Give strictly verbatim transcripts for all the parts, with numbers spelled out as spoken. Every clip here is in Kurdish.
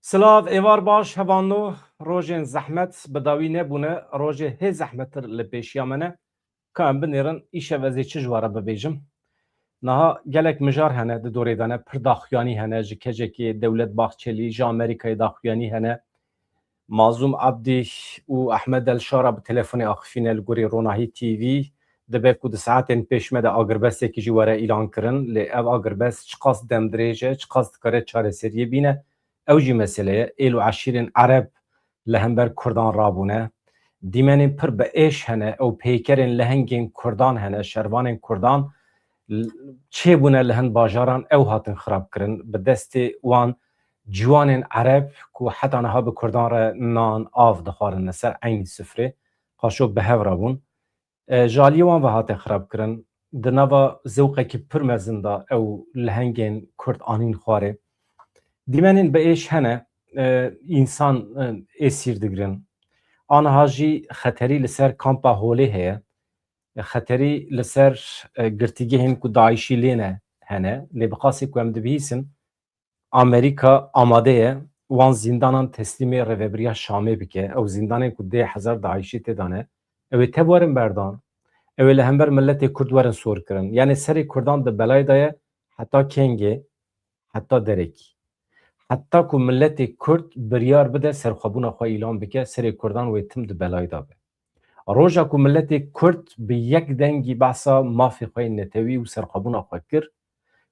Silav, êvar baş, hevalno, rojên zehmet bi dawî nebûne, rojê hê zehmettir li pêşiya me ne. Ka em binêrin, îşev ez ê çi ji we re bibêjim? Niha gelek mijar hene di dorê de ne, pir daxuyanî hene, ji kecekê Dewlet Bahçelî, ji Amerîkayê daxuyanî hene. Mazlûm Abdî û Ehmed El Şara bi telefonê axifîne li gorî Ronahî T V. Dibe ku di saetên pêş me de agirbestekî jî were îlan kirin, lê ev agirbest çiqas demdirêj e, çiqas dikare çareseriyê bîne, ew jî mesele ye. Êl û eşîrên Ereb li hember Kurdan rabûne. Dîmenên pir bi êş hene, ew peykerên lehengên Kurdan hene, şervanên Kurdan l-, çêbûne li hin bajaran, ew hatin xirabkirin. Bi destê wan ciwanên Ereb ku heta niha bi Kurdan re nan, av dixwarin li ser eynî sifrê, qaşo bi hev re bûn. E, ji aliyê wan ve hate xirabkirin. Di nava zewqekî pir mezin de ew lehengên Kurd anîn xwarê. Dîmenên bi êş hene, e, însan, e, êsîr digirin. Aniha jî xeterî li ser kampa Holê heye. E, xeterî li ser, e, girtîgehên ku DAIŞî lê ne hene. Lê bi qasî ku em dibihîsin, Amerîka amade ye wan zîndanan teslîmê rêvebiriya Şamê bike. Ew zîndanên ku dê hezar DAIŞî tê de ne, ew ê tev werin berdan. Ew ê li hember miletê Kurd werin sor kirin. Yanî serê Kurdan di belayê de ye heta kengê, heta derekî. Heta ku miletê Kurd biryar bide serxwebûna xwe îlan bike, serê Kurdan wê tim di belayê de be. Roja ku miletê Kurd bi yek dengî behsa mafê xwe yê netewî û serxwebûna xwe kir,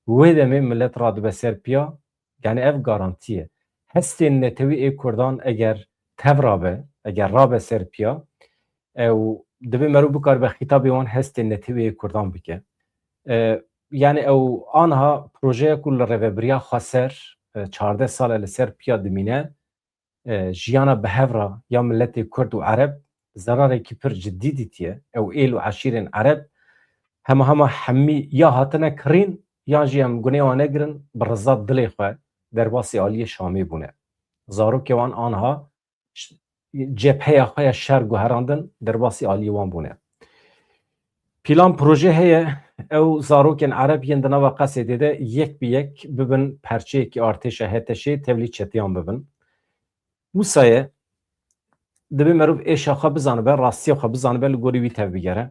wê demê milet radibe ser piya, yanî ev garantî ye. Hestên netewî ê Kurdan eger tev rabe, eger rabe ser piya, ew divê meriv bikaribe xîtabê wan hestên netewî ê Kurdan bike. E, yanî ew aniha projeya ku li rêvebiriya Xweser, e, çardeh sal e li ser piya dimîne, e, jiyana bi hev re ya miletê Kurd û Ereb zerarekî pir cidî dîtiye. Ew êl û eşîrên Ereb hema hema hemî ya hatine kirîn, yan jî em gunê wan negirin, bi riza dilê xwe derbasî aliyê Şamê bûne. Zarokê wan aniha ş-, cepheya xwe ya şer guherandin, derbasî aliyê wan bûne. Plan proje heye, ew zarokên Ereb yên di nava Qesedê de yek bi yek bibin perçeyekî artêşa H T Ş'ê, tevlî çetiyan bibin. Wisa ye, divê meriv êşa xwe bizanibe, rastiya xwe bizanibe, li gorî wî tevbigere.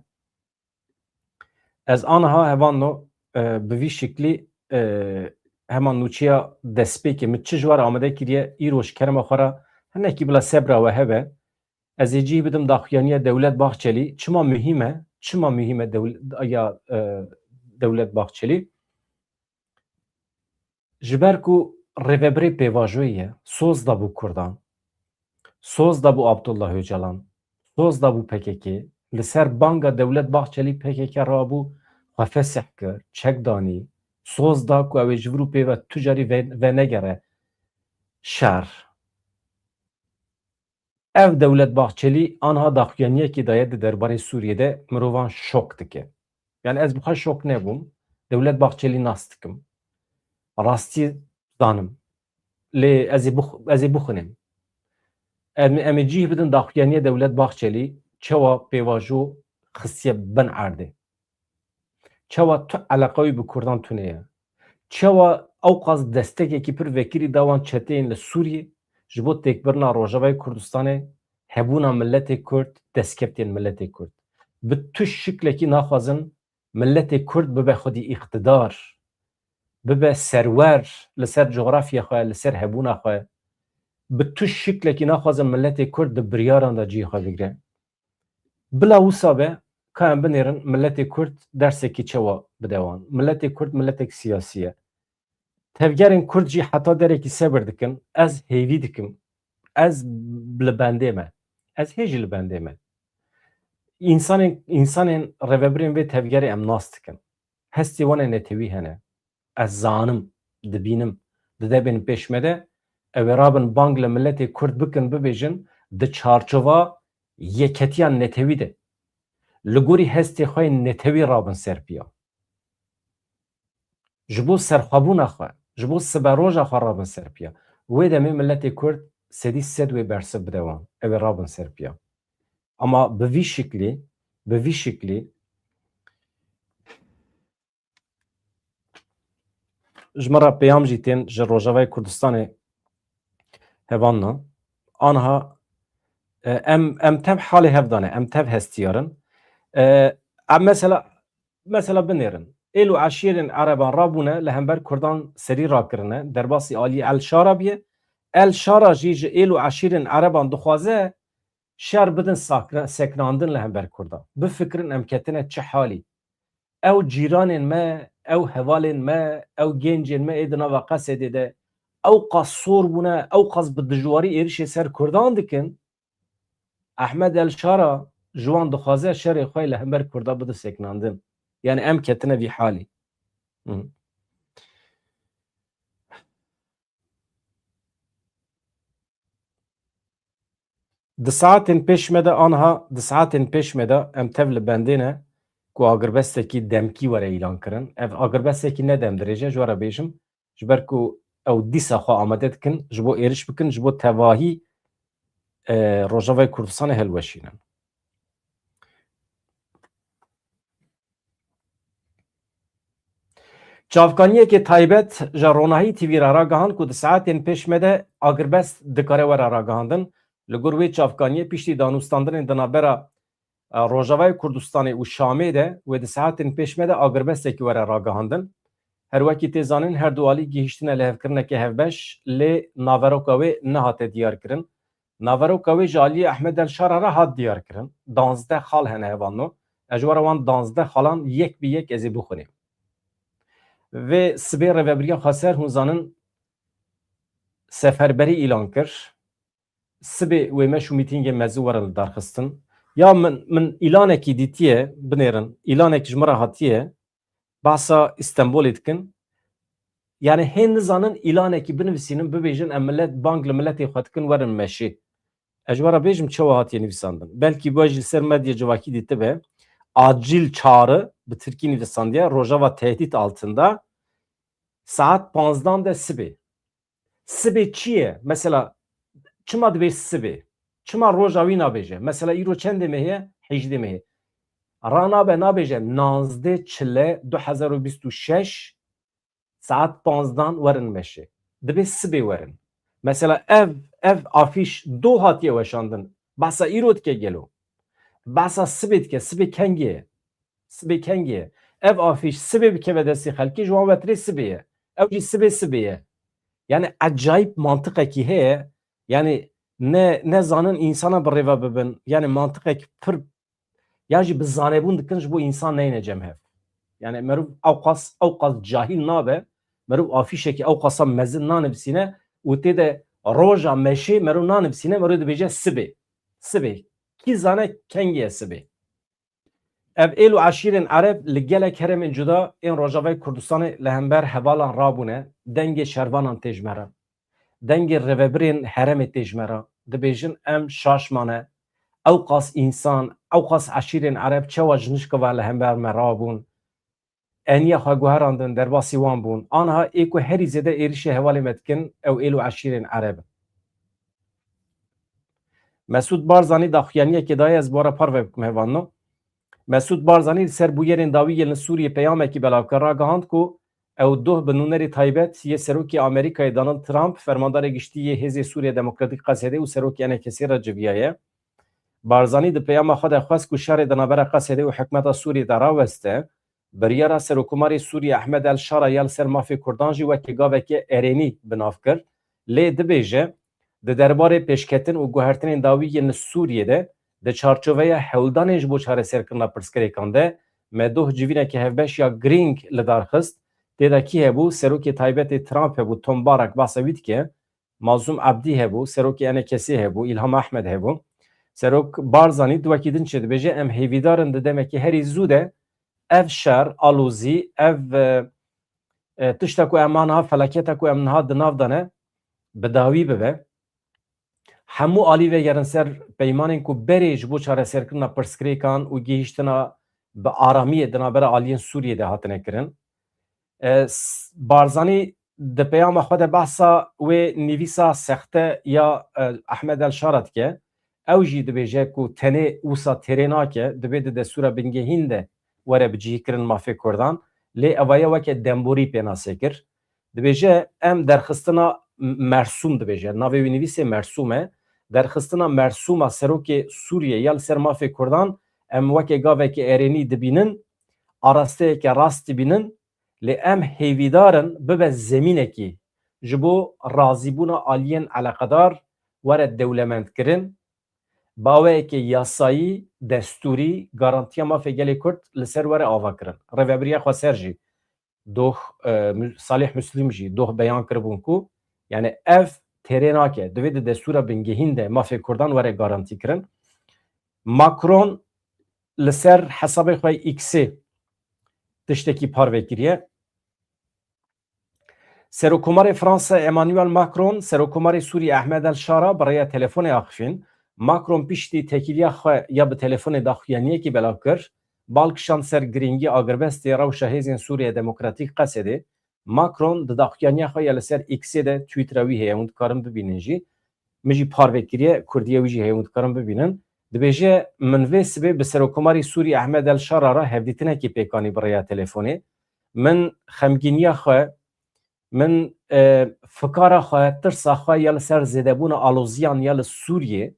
Ez aniha hevalno, e, bi vî şiklî, e, hema nûçeya destpêkê min çi ji we re amade kiriye, îro ji kerema xwe re hinekî bila sebra we hebe. Ez ê cih bidim daxuyaniya Dewlet Bahçelî. Çima muhîm e? Çima muhîm e dewl-, ya, e, Dewlet Bahçelî? Ji ber ku rêvebirê pêvajoyê ye, soz dabû Kurdan, soz dabû Abdullah Ocalan, soz dabû P K K, li ser banga Dewlet Bahçelî P K K rabû, xwe fesih kir, çek danî, soz da ku ew ê ji vir û pê ve tu carî ve-, venegere şer. Ev Dewlet Bahçelî anha daxuyaniyekê daye di derbarê Sûriyê de mirovan şok dike. Yani ez bi xwe şok nebûm. Dewlet Bahçelî nas dikim. Rastî zanim. Lê ez ê bix-, ez ê bixwînim. Em, em ê cih bidin daxuyaniya Dewlet Bahçelî çawa pêvajo xistiye bin erdê. Çawa tu eleqa wî bi Kurdan tune ye? Çawa ewqas destekekî pir vekirî da wan çeteyên li Sûriyê ji bo têkbirina Rojavayê Kurdistanê, hebûna miletê Kurd, destkeftiyên miletê Kurd? Bi tu şiklekî naxwazin miletê Kurd bibe xwedî îqtidar, bibe serwer li ser cografya xwe, li ser hebûna xwe. Bi tu şiklekî naxwazin miletê Kurd di biryaran de cihê xwe bigire. Bila wisa be, ka em binêrin miletê Kurd dersekî çawa bide wan. Miletê Kurd miletek siyasî ye. Tevgerên Kurd jî heta derekî sebir dikin. Ez hêvî dikim. Ez li bendê me. Ez hê jî li bendê me. Însanên, însanên rêvebirên vê tevgerê em nas dikin. Hestê wan ê netewî hene. Ez zanim, dibînim, dide bên pêş me de, ew ê rabin bang li miletê Kurd bikin, bibêjin, di çarçova yeketiya netewî de, li gorî hestê xwe yên netewî rabin ser piya. Ji bo serxwebûna xwe, ji bo siberoja xwe rabin ser piya. Wê demê miletê Kurd sedî sed wê bersiv bide wan. Ew ê rabin ser piya. Ama bi vî şiklî, bi vî şiklî ji min re peyam jî tên ji Rojavayê Kurdistanê, Hevalno, anha, e, em, em tev halê hev dane, em tev hestiyar in. E, em mesela, mesela binêrin. Êl û eşîrên Ereban rabûne, li hember Kurdan serî rakirine, derbasî alî El Şara biye. El Şara jî ji êl û eşîrên Ereban dixwaze şer bidin sakre-, sekinandin li hember Kurdan. Bifikirin em ketine çi halî. Ew cîranên me, ew hevalên me, ew gencên me ê di nava Qesedê de ew qas sor bûne, ew qas bi dijwarî êrişê ser Kurdan dikin. Ehmed El Şara ji wan dixwaze şerê xwe li hember Kurda bide sekinandin. Yani em ketine vî halî. Hı. Di saetên pêş me de anha, di saetên pêş me de em tev li bendê ne ku agirbestekî demkî were îlan kirin. Ev agirbestekî ne dem dirêj e, ji we re bêjim, ji ber ku ew dîsa xwe amade dikin, ji bo êriş bikin, ji bo tevahî, e, Rojavayê Kurdistanê hilweşînin. Çavkaniyeke taybet ji Ronahî T V re ragihand ku di saetên pêş me de agirbest dikare were ragihandin. Li gor wê çavkaniyê piştî danûstandinên di navbera, e, Rojavayê Kurdistanê û Şamê de wê di saetên pêş me de agirbestekî were ragihandin. Her wekî tê zanîn, her du alî gihîştine lihevkirineke hevbeş, lê naveroka wê nehate diyarkirin. Naveroka wê ji aliyê Ehmed El Şara re hat diyarkirin. Danzdeh xal hene hevalno. Ez ji we re wan danzdeh xalan yek bi yek ez ê bixwînim. Vê sibê Rêvebiriya Xweser, hûn zanin, seferberî îlan kir. Sibê wê meş û mîtîngê mezin werin lidarxistin. Ya min, min îlanekî dîtiye, binêrin, îlanek ji min re hatiye, behsa Îstenbolê dikin. Yani hê nizanin îlanekî binivîsînin, bibêjin em millet, bang li miletê xwe dikin, werin meşê. Ez ji we re bêjim çawa hatiye nivîsandin. Belkî we jî li ser medya civakî dîtibe. Acil çağrı bi tirkî nivîsandiye, Rojava tehdit altında. Saet panzdan de sibê. Sibê çi ye? Mesela çima dibê sibê? Çima roja wî nabêje? Mesela îro çendê mehê ye? Hejdê mehê. Ranabe, nabêje nanzdeh çile du hezar û bîst û şeş saet panzdan werin meşê. Dibê sibê werin. Mesela ev, ev afîş do hatiye weşandin. Behsa îro dike gelo? Behsa sibê dike. Sibê kengê ye? Sibê kengê ye? Ev afîş sibê bikeve destê xelkê, ji wan ve tirê sibê ye. Ew jî sibê sibê ye. Yani ecayîb mantiqekî heye. Yani ne, ne zanin însana bi rêve bibin. Yani mantiqek pir, ya jî bi zanebûn dikin, ji bo însan neyne cem hev. Yani meriv ewqas, ewqas cahîl nabe, meriv afîşekî ewqasa mezin nanivîsîne û tê de roja meşê meriv nanivîsîne, meriv dibêje sibê. Sibê. Kî zane kengê ye sibê? Ev êl û eşîrên Ereb li gelek herêmên cuda ên Rojavayê Kurdistanê li hember hevalan rabûne, dengê şervanan tê ji me re. Dengê rêvebirên herêmê tê ji me re. Dibêjin em şaş mane. Ewqas însan, ewqas eşîrên Ereb çawa ji nişka ve li hember me rabûn? Eniya xwe guherandin, derbasî wan bûn. Anha ê ku herî zêde êrişê hevalê me dikin, ew êl û eşîrên Ereb in. Mesûd Barzanî daxuyaniyekê daye, ez bi we re parve bikim hevalno. Mesûd Barzanî li ser bûyerên dawî yên li Sûriyê peyamekî belav kir, ragihand ku ew doh bi nûnerê taybet yê Serokê Amerîkayê Donald Trump, Fermandarê Giştî yê Hêzê Sûriya Demokratîk Qesedê û Serokê ENKSê re civiyaye. Barzanî di peyama xwe de xwest ku şerê di navbera Qesedê û hikûmeta Sûriyê de raweste. Biryara Serokkomarê Sûriyê Ehmed El Şara ya li ser mafê Kurdan jî weke gaveke erênî bi nav kir. Lê dibêje, di derbarê pêşketin û guhertinên dawî yên li Sûriyê de, di çarçoveya hewldanên ji bo çareserkirina pirsgirêkan de, me doh civîneke hevbeş ya girîng li dar xist. Tê de kî hebû? Serokê taybetê Trump hebû, Tom Barak, behsa wî dike. Mazlûm Ebdî hebû, serokê ENKSê hebû, Îlham Ehmed hebû. Serok Barzanî di wekî din çê dibêje, em hêvîdar in di demekî herî zû de ev şer, alozî, ev, e, e, tişta ku em niha, felaketa ku em niha di nav de ne, bi dawî bibe. Hemû alî vegerin ser peymanên ku berê ji bo çareserkirina pirsgirêkan û gihîştina bi aramiyê di navbera aliyên Sûriyê de hatine kirin. E, s-, Barzanî di peyama xwe de behsa wê nivîsa sexte ya, e, Ehmed El Şara dike. Ew jî dibêje ku tenê wisa têrê nake, divê di destûra bingehîn de were bicihîkirin mafê Kurdan. Lê evaye weke demborî pênasê kir. Dibêje, em derxistina M-, Mersûm dibêje. Navê wî nivîsê Mersûm e. Derxistina Mersûma serokê Sûriyê ya li ser mafê Kurdan em weke gaveke erênî dibînin, arasteyeke rast dibînin, lê em hêvîdar in bibe zemînekî ji bo razîbûna aliyên eleqedar were dewlemendkirin, baweyeke yasayî, destûrî, garantiya mafê gelê Kurd li ser were avakirin. Rêvebiriya Xweser jî doh, e, Mü-, Salih Müslim jî doh beyan kiribûn ku, yani, ev têrê nake, divê di destûra bingehîn de mafê Kurdan were garantî kirin. Macron li ser hesabê xwe X-ê tiştekî parve kiriye. Serokkomarê Fransa Emmanuel Macron, Serokkomarê Sûriyê Ahmed El Şara bi rêya telefonê axifîn. Macron piştî têkiliya xwe ya bi telefonê daxuyaniyekî belav kir, bal kişand ser girîngiya agirbestê rewşa Hêzên Sûriye Demokratîk, Qesedê. Macron di daxuyaniya xwe ya li ser X-ê de, Twitter-a wî heye, hûn dikarin bibînin jî. Min jî parve kiriye, kurdiya wî jî heye, hûn dikarin bibînin. Dibêje, min vê sibê bi Serokkomarê Sûriyê Ahmed El Şara re hevdîtinekî pêk anî bi rêya telefonê. Min xemgîniya xwe, min, e, fikara xwe, tirsa xwe ya li ser zêdebûna aloziyan ya li Sûriyê,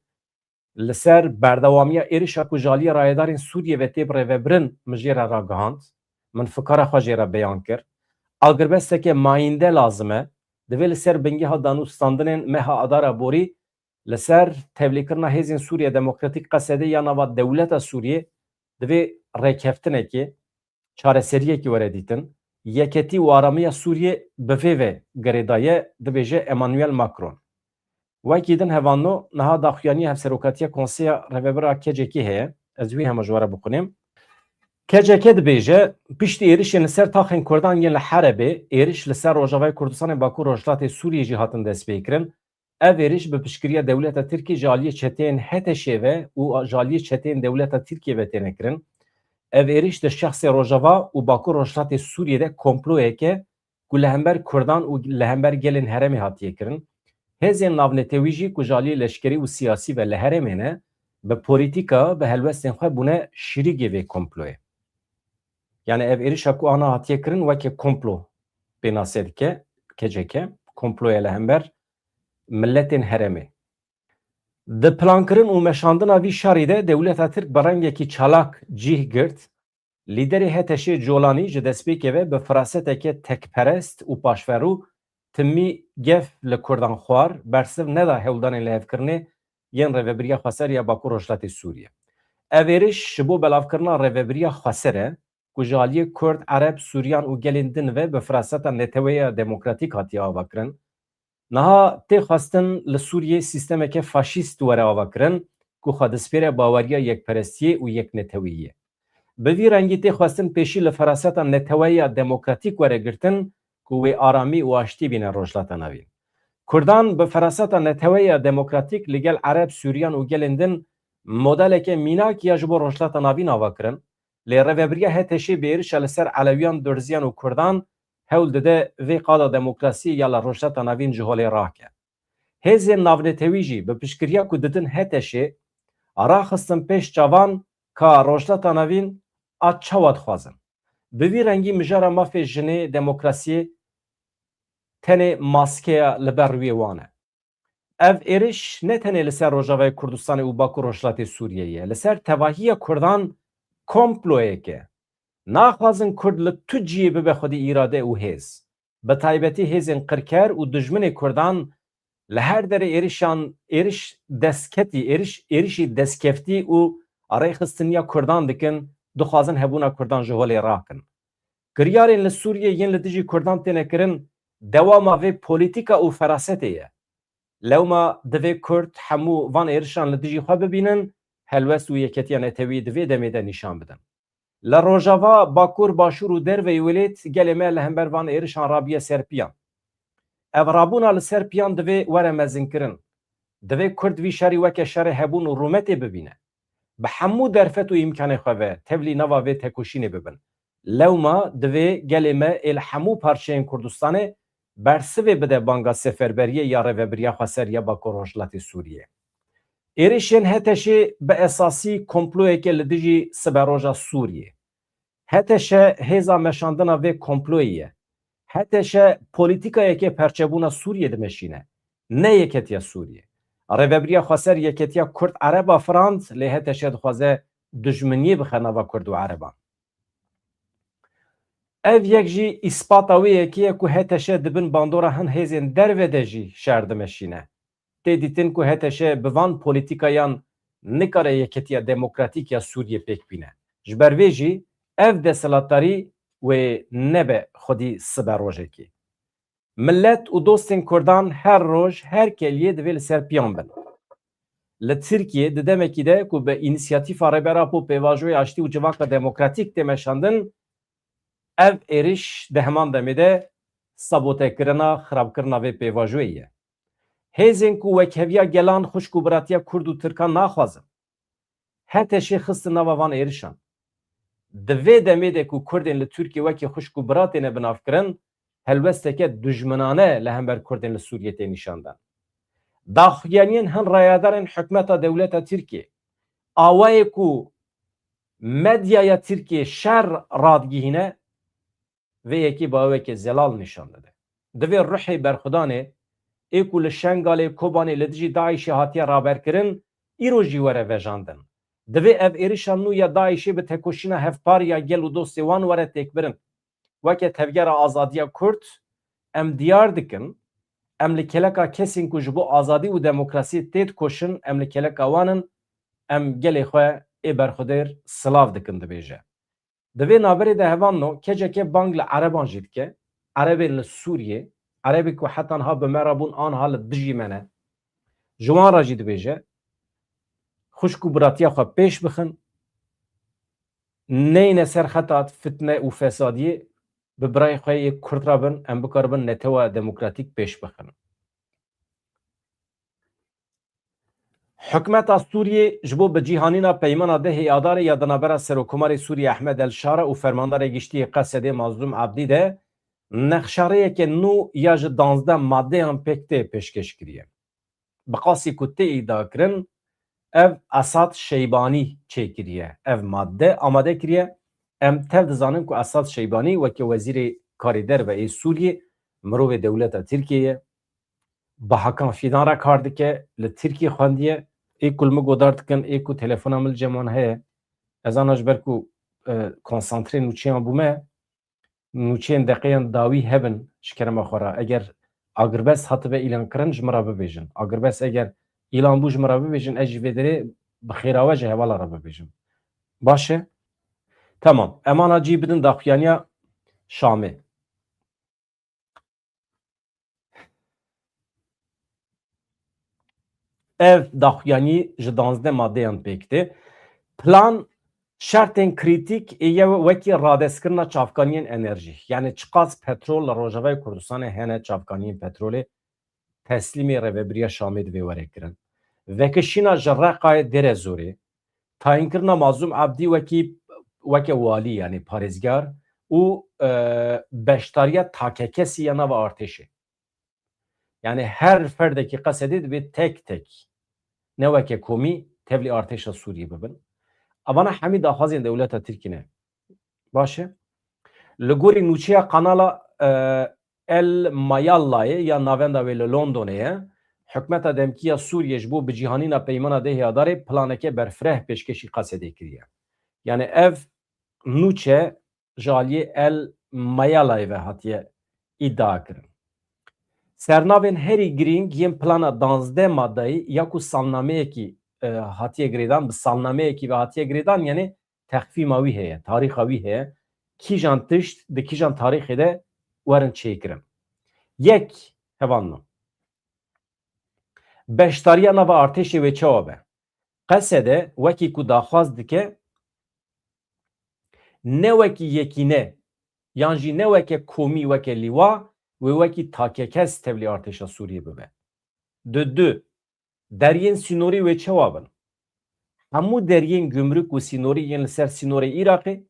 li ser berdewamiya êrişa ku ji aliyê rayedarên Sûriyê ve tê birêvebirin, min jê re ragihand. Min fikara xwe jê re beyan kir. Agirbesteke mayînde lazim e. Divê li ser bingeha danûstandinên meha Adara borî li ser tevlîkirina Hêzên Sûriye Demokratîk, Qesedê, ya nava dewleta Sûriyê divê rêkeftinekê, çareseriyekî were dîtin. Yeketî û aramiya Sûriyê bi vê ve girêdaye, dibêje Emmanuel Macron. Wekî din hevano, niha daxuyaniya Hevserokatiya Konseya Rêvebir a K C K heye. Ez wî hema ji we re bixwînim. K C K dibêje, piştî êrişên li ser taxên Kurdan yên li Herebê, êriş li ser Rojavayê Kurdistanê, Bakur Rojhilatê Sûriyê jî hatin destpêkirin. Ev êriş bi piştgiriya dewleta Tirkiyê ji aliyê çeteyên H T Ş'ê ve û ji aliyê çeteyên dewleta Tirkiyê ve têne kirin. Ev êriş di şexsê Rojava û Bakur Rojhilatê Sûriyê de komployek e ku li hember Kurdan û li hember gelên herêmê hatiye kirin. Hêzên navnetewî jî ku ji aliyê leşkerî û siyasî ve li herêmê ne, bi polîtîka, bi helwestên xwe bûne şirîgê vê komployê. Yani ev êrişa ku ana hatiye kirin weke komplo pênase dike K C K, komploye li hember miletên herêmê. Di plankirin û meşandina vî şerî de dewleta Tirk bi rengekî çalak cih girt. Lîderê H T Ş'ê Colanî ji destpêkê ve bi firaseteke tekperest û paşverû timî gef li Kurdan xwar, bersiv neda hewldanên lihevkirinê yên Rêvebiriya Xweser ya Bakur Rojhilatê Sûriyê. Ev êriş ji bo belavkirina Rêvebiriya Xweser e ku ji aliyê Kurd, Ereb, Sûriyan û gelên din ve bi firaseta neteweya demokratîk hatiye avakirin. Niha tê xwestin li Sûriyê sîstemeke faşîst were avakirin ku xwe dispêre baweriya yekperestiyê û yekneteweyiyê. Bi vî rengî tê xwestin pêşî li firaseta neteweya demokratîk were girtin ku wê aramî û aştî bîne Rojhilata Navîn. Kurdan bi firaseta neteweya demokratîk li gel Ereb, Sûriyan û gelên din modeleke mînak ya ji bo Rojhilata Navîn ava kirin. Lê rêvebiriya H T Ş'ê bi êrişa li ser Elewiyan, Durziyan û Kurdan hewl dide vê qada demokrasiyê ya li Rojhilata Navîn ji holê rake. Hêzên navnetewî jî bi piştgiriya ku didin H T Ş'ê raxistin pêş çavan ka Rojhilata Navîn a çawa dixwazin. Bi vî rengî mijara mafê jinê, demokrasiyê tenê maskeya li ber rûyê wan e. Ev êriş ne tenê li ser Rojavayê Kurdistanê û Bakur Rojhilatê Sûriyê ye. Li ser tevahiya Kurdan komployek e. Naxwazin Kurd li tu cihê bibe xwedî îrade û hêz. Bi taybetî hêzên qirker û dijminê Kurdan li her derê êrişan, êriş destketî, êriş, êrişî destkeftî û rêxistiniya Kurdan dikin, dixwazin hebûna Kurdan ji holê rakin. Kiryarên li Sûriyê yên li dijî Kurdan têne kirin, dewama vê polîtîka û ferasetê ye. Lewma divê Kurd hemû van êrişan li dijî xwe bibînin, helwest û yeketiya netewî di vê demê de nîşan bidin. Li Rojava, Bakur, Başûr û derveyî welêt gelê me li hember van êrişan rabiye ser piyan. Ev rabûna li ser piyan divê were mezinkirin. Divê Kurd vî şerî weke şerê hebûn û rûmetê bibîne. Bi hemû derfet û îmkanê xwe ve tevlî nava vê tekoşînê bibin. Lewma divê gelê me ê li hemû parçeyên Kurdistanê bersivê bide banga seferberiyê ya Rêvebiriya Xweser ya Bakur Rojhilatê Sûriyê. Êrişên H T Ş'ê bi esasî komployeke li dijî siberoja Sûriyê. H T Ş hêza meşandina vê komployê ye. H T Ş polîtîkayeke perçebûna Sûriyê dimeşîne, ne yeketiya Sûriyê. Rêvebiriya Xweser yeketiya Kurd Ereb afirand, lê H T Ş dixwaze dijminiyê bixe nava Kurd û Ereban. Ev yek jî îspata wê yekê ye ku H T Ş di bin bandora hin hêzên derve de jî şer dimeşîne. Tê dîtin ku H T Ş bi van polîtîkayan nikare yeketiya demokratîk ya Sûriyê pêk bîne. Ji ber vê jî ev desthilatdarî wê nebe xwedî sibe rojekê. Milet û dostên Kurdan her roj, her keliyê divê li ser piyan bin. Li Tirkiyê di demekî de ku bi înisiyatîfa Rêber Apo pêvajoyê aştî û civaka demokratîk tê meşandin, ev êriş di heman demê de sabotekirina, xirabkirina vê pêvajoyê ye. Hêzên ku wekheviya gelan, xwişk û biratiya Kurd û Tirkan naxwazin, H T Şê xistin nava van êrişan. Di vê demê de ku Kurdên li Tirkiyê wekî xwişk û bira têne binavkirin, helwesteke dijminane li hember Kurdên li Sûriyê tê nîşandan. Daxuyaniyên hin rayedarên hikûmeta dewleta Tirkiyê, awayê ku medyaya Tirkiyê şer radigihîne, vê yekê bi aweke zelal nîşan dide. Divê ruhê berxwedanê ê ku li Şengalê, Kobanê li dijî DAIŞê hatiye raberkirin, îro jî were vejandin. Divê ev êrişa nû ya DAIŞê bi tekoşîna hevpar ya gel û dostê wan were têkbirin. Weke Tevgera Azadiya Kurd, em diyar dikin, em li keleka kesên ku ji bo azadî û demokrasiyê têdikoşin, em li keleka wan in, em gelê xwe ê berxwedêr silav dikin, dibêje. Di vê navberê de hevalno, keceke bang li ereban jî dike, erebên li Sûriyê, erebê ku heta niha bi me re bûn, aniha li dijî me ne. Ji wan re jî dibêje, xwişk û biratiya xwe pêş bixin, neyne ser xeta fitne û fesadiyê, bi birayê xwe yê Kurd re bin, em bikaribin netewa demokratîk pêş bixin. Hikûmeta Sûriyê ji bo bicîhanîna peymana dehê Adarê ya di navbera Serokkomarê Sûriyê Ehmed El Şara û Fermandarê Giştî yê Qesedê Mazlûm Ebdî de nexşareyeke nû ya ji danzdeh maddeyan pêk tê pêşkêş kiriye. Bi qasî ku tê îdiakirin, ev Esad Şeybanî çêkiriye. Ev madde amade kiriye. Em tev dizanin ku Esad Şeybanî weke Wezîrê Karê Derve ê Sûriyê, mirovê dewleta Tirkiyê ye. Bi Hakan Fîdan re kar dike, li Tirkiyê xwendiye. Ê ku li min godar dikin, ê ku telefona min li cem wan heye. Ez ana ji ber ku, e, konsantrê nûçeyan bûme, nûçeyên deqeyan dawî hebin ji kerema xwe re. Eger agirbest hatibe îlankirin, ji min re bibêjin. Agirbest eger îlan bû, ji min re bibêjin, ez jî vê derê bi xêra we ji hevala re bibêjim. Baş e? Temam. Em ana cî bidin daxuyaniya Şamê. Ev daxuyanî ji danzdeh maddeyan pêk tê. Plan şertên krîtîk ê ye wekî radestkirina çavkaniyên enerjî. Yani çiqas petrol li Rojavayê Kurdistanê hene, çavkaniyên petrolê teslîmê Rêvebiriya Şamê divê were kirin. Vekişîna ji Reqayê Dêrezorê, tayînkirina Mazlûm Ebdî wekî, weke walî, yani parêzgar û, e, beşdariya takekesî ya nava artêşê. Yani her ferdekî Qesedê dibê tek tek, ne weke komî tevlî artêşa Sûriyê bibin. Evana hemî daxwazên dewleta Tirkî ne. Baş e? Li gorî nûçeya kanala, e, El Mayalayê ya navenda wê li Londonê ye, hikûmeta demkî ya Sûriyê ji bo bicîhanîna peymana dehê Adarê planeke berfireh pêşkêşî Qesedê kiriye. Yani ev nûçe ji aliyê El Mayalayê ve hatiye îdia kirin. Sernavên herî girîng yên plana danzdeh madeyî ya ku salnameyekî, e, hatiye girêdan, bi salnameyekî ve hatiye girêdan, yani texfîma wî heye, tarîxa wî heye, kîjan tişt di kîjan tarîxê de werin çêkirin. Yek, hevalno, beşdariya nava artêşê wê çawa be? Qesede wekî ku daxwaz dike, ne wekî yekîne, yan jî ne weke komî, weke lîwa, wê wekî takekes tevlî artêşa Sûriyê bibe. Di du, deriyên sînorî wê çawa bin? Hemû deriyên gumruk û sînorî yên li ser sînorê Iraqê,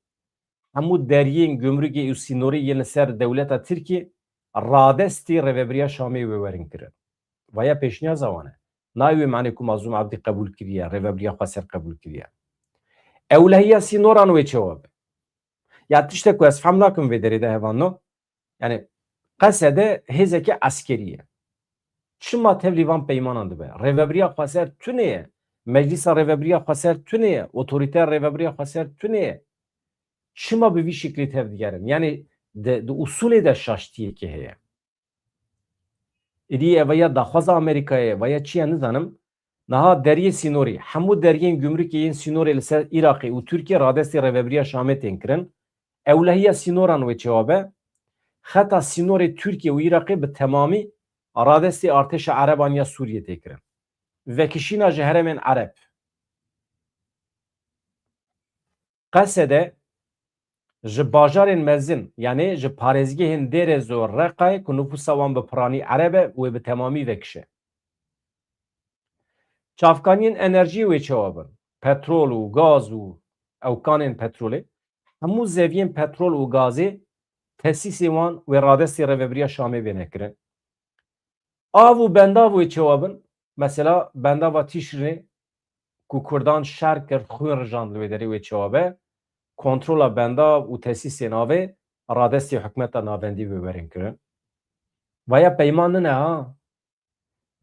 hemû deriyên gumrukê û sînorî yên li ser dewleta Tirkiyê radestî Rêvebiriya Şamê wê werin kirin. Vaya pêşniyaza wan e. Nayê wê manê ku Mazlûm Abdî qebûl kiriye, Rêvebiriya Xweser qebûl kiriye. Ewlehiya sînoran wê çawa be? Ya tiştek ku ez fehm nakim vê derê de hevalno, yani Qesede hêzeke eskerî ye. Çima tevlî van peymanan dibe? Rêvebiriya xweser tune ye. Meclîsa Rêvebiriya xweser tune ye. Otorîteya Rêvebiriya xweser tune ye. Çima bi vî şiklî tev digerin? Yanî di, di usulê de şaştiyekê heye. Êdî eva ya daxwaza Amerîkayê, va ya çi ye nizanim. Niha deriyê sînorî, hemû deriyên gumrukê yên sînorê li ser Iraqê û Tirkiye radestê Rêvebiriya Şamê tên kirin. Ewlehiya sînoran wê çawa be? Xeta sînorê Tirkiye û Iraqê bi temamî radestê artêşa Ereban ya Sûriyê tê kirin. Vekişîna ji herêmên Ereb. Qesede ji bajarên mezin, yanî ji parêzgehên Dêrez û Reqayê ku nifûsa wan bi piranî Ereb e, wê bi temamî vekişe. Çavkaniyên enerjiyê wê çawa bin? Petrol û gaz û ewkanên petrolê, hemû zeviyên petrol û gazê tesîsê wan wê radestê Rêvebiriya Şamê bêne kirin. Av û bendav wê çawa bin? Mesela bendava Tîşrînê ku Kurdan şer kir, xwîn rijand li wê derê wê çawa be? Kontrola bendav û tesîsên avê radestê hikûmeta navendî wê werin kirin. Vaya peyman nine ha.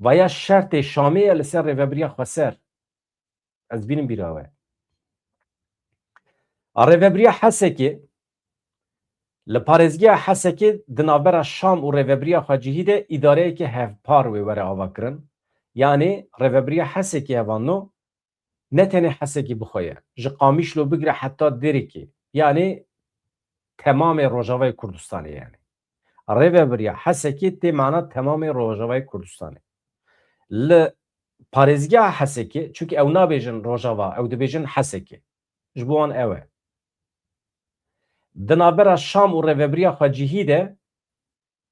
Vaya şertê Şamê ye li ser rêvebiriya xweser. Ez bînim bîra we. A rêvebiriya Hesekê, li parêzgeha Hesekê di navbera Şam û rêvebiriya xwecihî de îdareyeke hevpar wê were avakirin. Yanî rêvebiriya Hesekê hevanno ne tenê Hesekê bi xwe ye. Ji Qamişlo bigire heta Dêrikê. Yanî temamê Rojavayê Kurdistanê yanî. Rêvebiriya Hesekê tê mana temamê Rojavayê Kurdistanê. Li parêzgeha Hesekê, çunke ew nabêjin Rojava, ew dibêjin Hesekê. Ji bo wan ew e. Di navbera Şam û rêvebiriya xwecihî de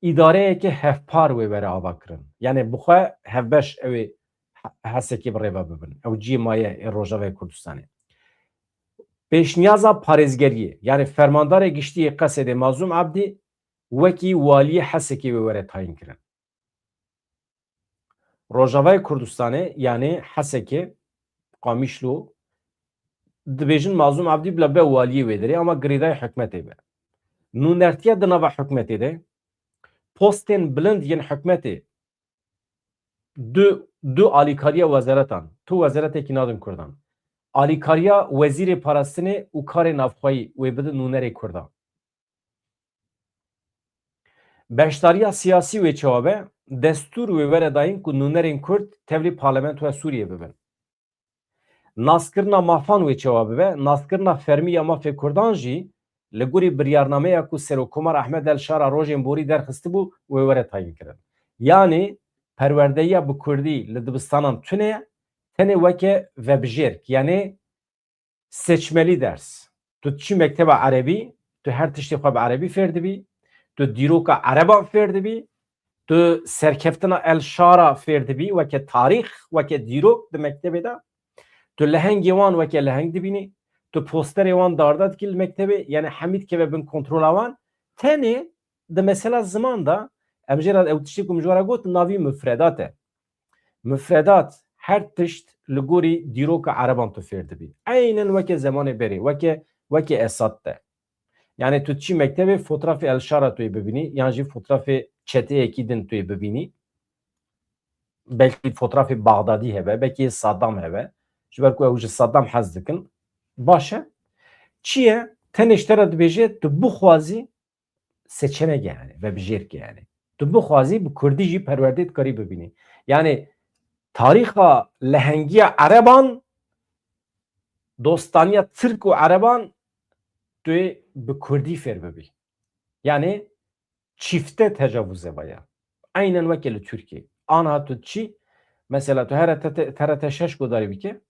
îdareyeke hevpar wê were avakirin. Yanî bi xwe hevbeş ew ê He-, Hesekê bi rêve bibin. Ew cihê maye ê Rojavayê Kurdistanê. Pêşniyaza parêzgeriyê, yanî fermandarê giştî yê Qesedê Mazlûm Ebdî wekî waliyê Hesekê wê were tayîn kirin. Rojavayê Kurdistanê, yanî Hesekê, Qamişlo, dibêjin Mazlûm Ebdî bila be waliyê wê derê, ama girêdayî hikûmetê be. Nûnertiya di nava hikûmetê de, postên bilind yên hikûmetê, du, du alîkariya wezaretan, tu wezaretekî nadin Kurdan. Alîkariya wezîrê parastinê û karê navxweyî wê bidin nûnerê Kurdan. Beşdariya siyasî wê çawa be? Destûr wê were dayîn ku nûnerên Kurd tevlî parlamentoya Sûriyê bibin. Naskirina mafan wê çawa bibe? Naskirina fermî ya mafê Kurdan jî li gorî biryarnameya ku Serokkomar Ehmed El Şara rojên borî derxistibû wê were tayîn kirin. Yanî perwerdeyiya bi Kurdî li dibistanan tune ye, tenê weke vebijêrk, yanî seçmeli ders. Tu diçî mekteba erebî, tu her tiştê xwe bi erebî fêr dibî, tu dîroka ereban fêr dibî, tu serkeftina El Şara fêr dibî, weke tarîx, weke dîrok di mektebê de, tu lehengê wan weke leheng dibînî, tu posterê wan darda dikî li mektebê, yanî hemî dikeve bin kontrola wan. Tenê di mesela ziman de, em jê re ew tiştê ku min ji we re got, navî mufredat e. Mufredat, her tişt li gorî dîroka ereban tu fêr dibî. Eynen weke zemanê berê, weke, weke Esad de. Yanî tu diçî mektebê, fotrafê El Şara tu yê bibînî, yan jî fotrafê çeteyekî din tu yê bibînî. Belkî fotrafê Baxdadî hebe, belkî Saddam hebe. Ji ber ku ew ji Saddam hez dikin. Baş e. Çi ye? Tenê ji te re dibêje, tu bixwazî seçenek e, yanî vebijêrk e, yanî tu bixwazî bi kurdî jî perwerdê dikarî bibînî. Yanî tarîxa lehengiya ereban, dostaniya tirk û ereban tu yê bi kurdî fêr bibî. Yanî çîfte tecavuz e vaya. Eynen weke li Tirkiyê. Aniha tu çî, mesela tu here T R T şeş guhdarî bike,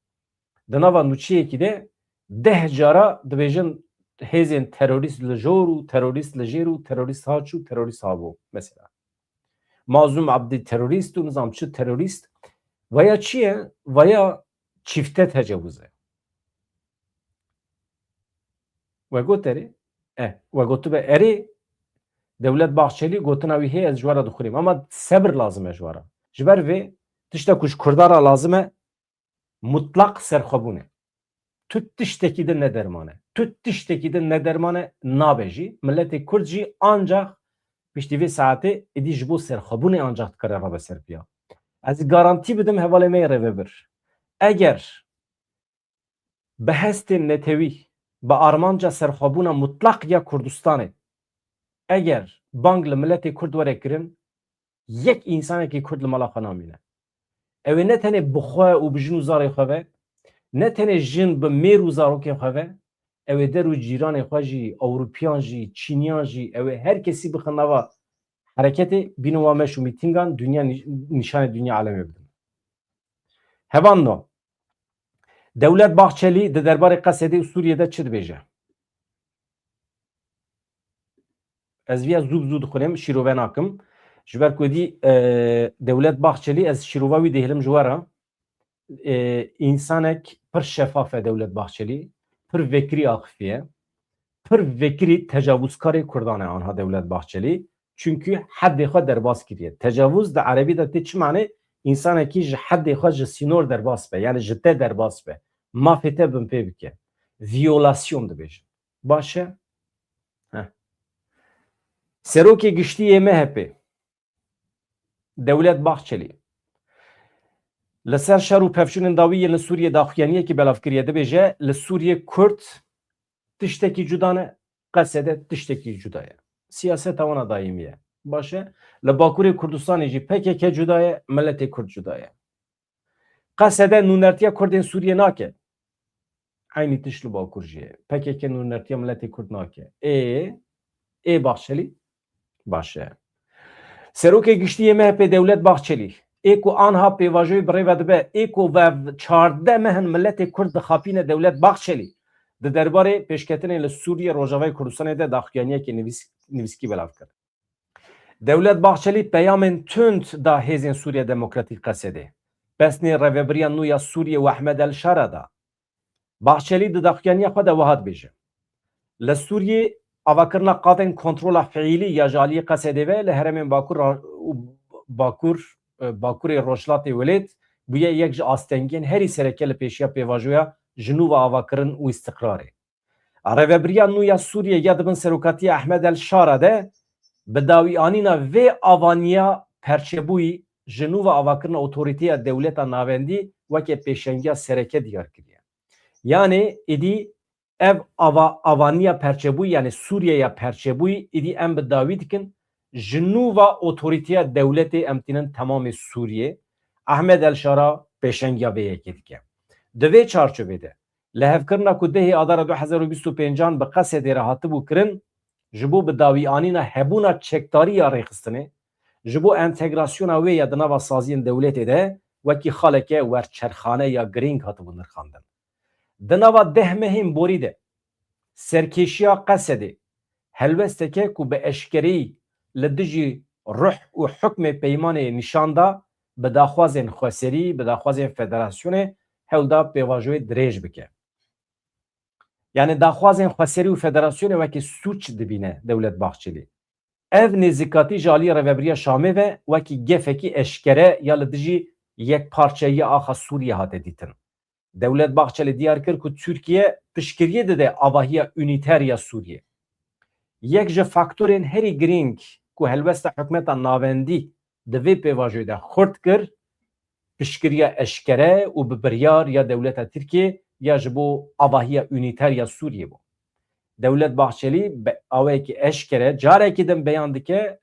di nava nûçeyekî de deh cara dibêjin hêzên terorîst li jor û terorîst li jêr û terorîst ha çû, terorîst ha bû mesela. Mazlûm Abdî terorîst û nizam çi terorîst. Vaya çi ye? Vaya çîfte tecavuz e. We got erê? E, we gotibe erê, Dewlet Bahçelî gotina wî heye, ez ji we re dixwînim. Ama sebir lazim e ji we re. Ji ber vê tişta ku ji Kurdan re lazim e, mutlaq serxwebûn e. Tu tiştekî din ne derman e. Tu tiştekî din ne derman e, nabe jî. Miletê Kurd jî ancax Piştî vê saetê êdî ji bo serxwebûnê ancax dikare rabe ser piya. Ez garantî bidim hevalê me yê rêvebir. Eger bi hestên netewî, bi armanca serxwebûna mutlaq ya Kurdistanê, eger bang li miletê Kurd were kirin, yek însanekî Kurd li mala xwe namîne. Ew ê ne tenê bi xwe û bi jin û zarê xwe ve, ne tenê jin bi mêr û zarokên xwe ve, ew ê der û cîranê xwe jî, Ewropiyan jî, Çîniyan jî, ew ê her kesî bixin nava hereketê, bînin wan meş û mîtîngan, dinya nî-, nîşanê dinya alemê bidin. Hevalno, Dewlet Bahçelî di derbarê Qesedê û Sûriyê de çi dibêje? Ez viya zû bi zû dixwînim, şîrove nakim. Ji ber ku êdî, e, Dewlet Bahçelî, ez şîrova wî dihêlim ji we re. E, însanek pir şefaf e Dewlet Bahçelî, pir vekirî axifiye, pir vekirî tecavuzkarê Kurdan e anha Dewlet Bahçelî. Çunkî heddê xwe derbas kiriye. Tecavuz di erebî de tê çi manê? Însanekî ji heddê xwe, ji sînor derbas be, yani ji te derbas be. Mafê te binpê bike. Violasyon dibêjin. Baş e? Heh. Serokê Giştî yê M H P, Dewlet Bahçelî, li ser şer û pevçûnên dawî yên li Sûriyê daxuyaniyekî belav kiriye, dibêje, li Sûriyê Kurd tiştekî cuda ne, Qesede tiştekî cuda ye. Siyaseta wana dayîmî ye. Baş e? Li Bakurê Kurdistanê jî P K K cuda ye, miletê Kurd cuda ye. Qesede nûnertiya Kurdên Sûriyê nake. Eynî tişt li Bakur jî ye. P K K nûnertiya miletê Kurd nake. Ê, ê Bahçelî? Baş e. Serokê Giştî yê M H P Dewlet Bahçelî, ê ku anha pêvajoyê bi rê ve dibe, ê ku ve çardeh meh in miletê Kurd dixapîne Dewlet Bahçelî, di derbarê pêşketinê li Sûriyê, Rojavayê Kurdistanê de daxuyaniyekê nivîs-, nivîskî belav kir. Dewlet Bahçelî peyamên tund da hêzên Sûriya Demokratîk Qesedê. Pesnê rêvebiriya nû ya Sûriyê û Ehmed El Şara da. Bahçelî di daxuyaniya xwe de wiha dibêje, li Sûriyê avakirina qadên kontrola fiîlî ya ji aliyê Qesedê ve li herêmên Bakur ra-, û Bakur, e, Bakurê Rojhilatê welêt bûye yek ji astengiyên herî sereke li pêşiya pêvajoya ji nû ve avakirin û îstiqrarê. Rêvebiriya nû ya Sûriyê ya di bin serokatiya Ehmed El Şara de bi dawîanîna vê avaniya perçebûyî ji nû ve avakirina otorîteya dewleta navendî weke pêşengiya sereke diyar kiriye. Yanê êdî ev ava-, avaniya perçebûyî, yanê Sûriyeya perçebûyî êdî em bi dawî dikin, ji nû ve otorîteya dewletê em tînin temamê Sûriyê. Ehmed El Şara pêşengiya vê yekê dike. Di vê çarçovê de, lihevkirina ku dehê Adara du hezar û bîst û pêncan bi Qesedê re hatibû kirin, ji bo bi dawîanîna hebûna çekdarî ya rêxistinê, ji bo entegrasyona wê ya di nava saziyên dewletê de wekî xaleke werçerxane ya girîng hatibû nirxandin. Di nava deh mehên borî de serkêşiya Qesedê helwesteke ku bi eşkereyî li dijî ruh û hukmê peymanê nîşan da, bi daxwazên xweserî, bi daxwazên federasyonê hewl da pêvajoyê dirêj bike. Yani daxwazên xweserî û federasyonê wekî sûc dibîne Dewlet Bahçelî. Ev nêzîkatî ji aliyê Rêvebiriya Şamê ve wekî gefekî eşkere ya li dijî yekparçeyiya axa Sûriyê hate dîtin. Dewlet Bahçelî diyar kir ku Tirkiye piştgiriyê dide avahiya unîter ya Sûriyê. Yek ji faktorên herî girîng ku helwesta hikûmeta navendî di vê pêvajoyê de xurt kir, piştgiriya eşkere û bi biryar ya dewleta Tirkiyê ya ji bo avahiya unîter ya Sûriyê bû. Dewlet Bahçelî bi awayekî eşkere carekî din beyan dike,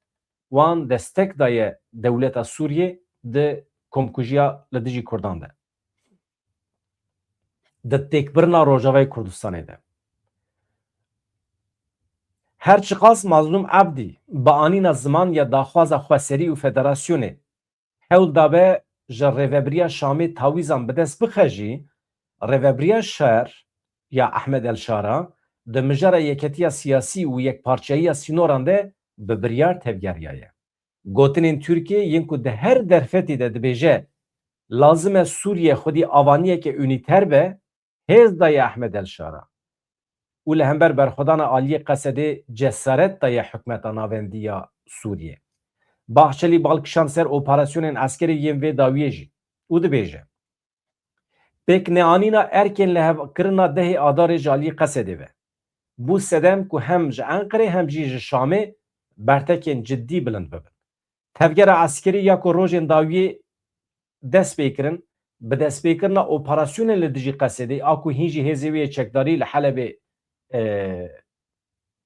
wan destek daye dewleta Sûriyê di komkujiya li dijî Kurdan de, di têkbirina Rojavayê Kurdistanê de. Her çiqas Mazlûm Ebdî bi anîna ziman ya daxwaza xweserî û federasyonê hewl dabe ji rêvebiriya Şamê tawîzan bi dest bixe jî, rêvebiriya şer ya Ehmed El Şara di mijara yeketiya siyasî û yekparçeyiya sînoran de bi biryar tevgeriyaye. Gotinên Tirkiyê yên ku di her derfetî de dibêje, lazim e Sûriye xwedî avaniyeke unîter be, hêz daye Ehmed El Şara û li hember berxwedana aliyê Qesedê cesaret daye hikûmeta navendî ya Sûriyê. Bahçelî bal kişand ser operasyonên eskerê yên vê dawiyê jî û dibêje, pêkneanîna erkên lihevkirina dehê Adarê ji aliyê Qesedê ve bû sedem ku hem ji Enqerê hem jî ji Şamê bertekên cidî bilind bibin. Tevgera eskerî ya ku rojên dawiyê dest pê kirin, bi destpêkirina operasyonên li dijî Qesedê, a ku hîn jî hêzê wê yê çekdarî li Helebê, e,